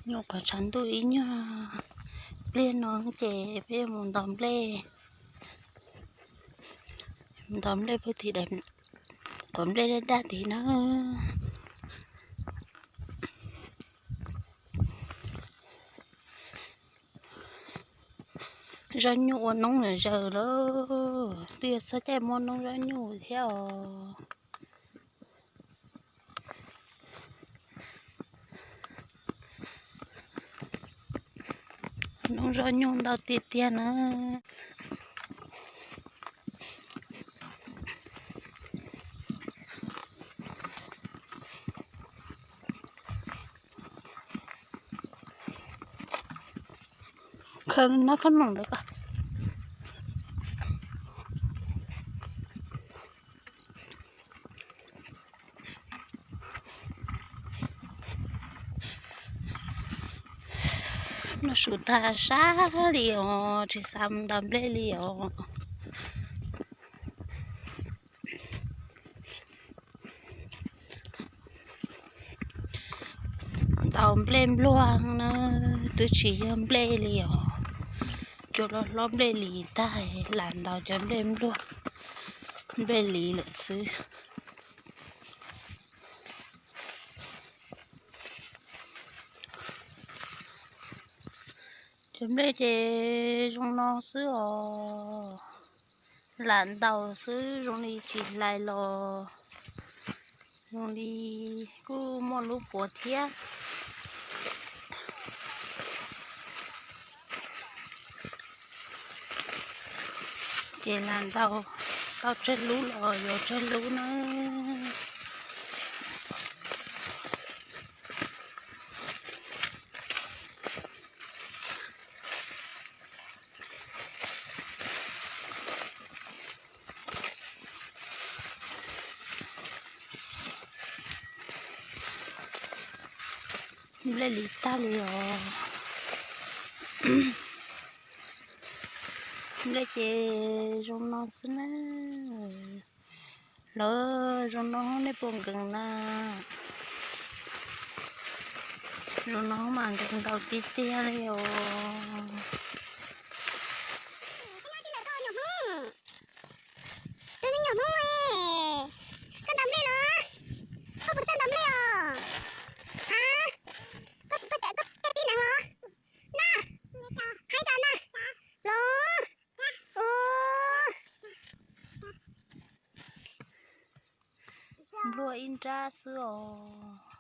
Nyuam qhuav tshav ntuj ib nyuag pliag no ces peb yuav mus ntaus nplej. Mus ntaus nplej puag tim daim quav nplej daj daj tid na. Zoj nyuj ua noob lawm zaws lawm, twb yog txog caij muab noob zoj nyuj thiab os. Noob zoj nyuj ntau tiag tiag na. Khaws nab khob noom ntawd ko. Noj su tag sab li os, tsis xav mus ntaus nplej li os. Ntaus nplej npluag na, twb tsis yog nplej li os. Cua los hlob nplej lis tag, lam ntaus cov nplej npluag, nplej lis lawm xwb. Cov nplej ces zoo no xwb os, lam ntaus xwb zoo li tsis hlais los zoo li kuj muaj lub puav thiab. Ces lam ntaus tau tsawg lub los yuav tsawg lub na. Nplej lis tag li os. Nplej ces zoo no xwb na. Lawv zoo no nej puas nkees na? Zoo no mas nkees ntau tiag tiag li os. Tus me nyuam Hmoob, koj ntaus nplej los? Koj puas txawj ntaus nplej os? Ha, koj, koj, koj pib nees los? Na, haib tas na, los, u, npluag ib nrab xwb os.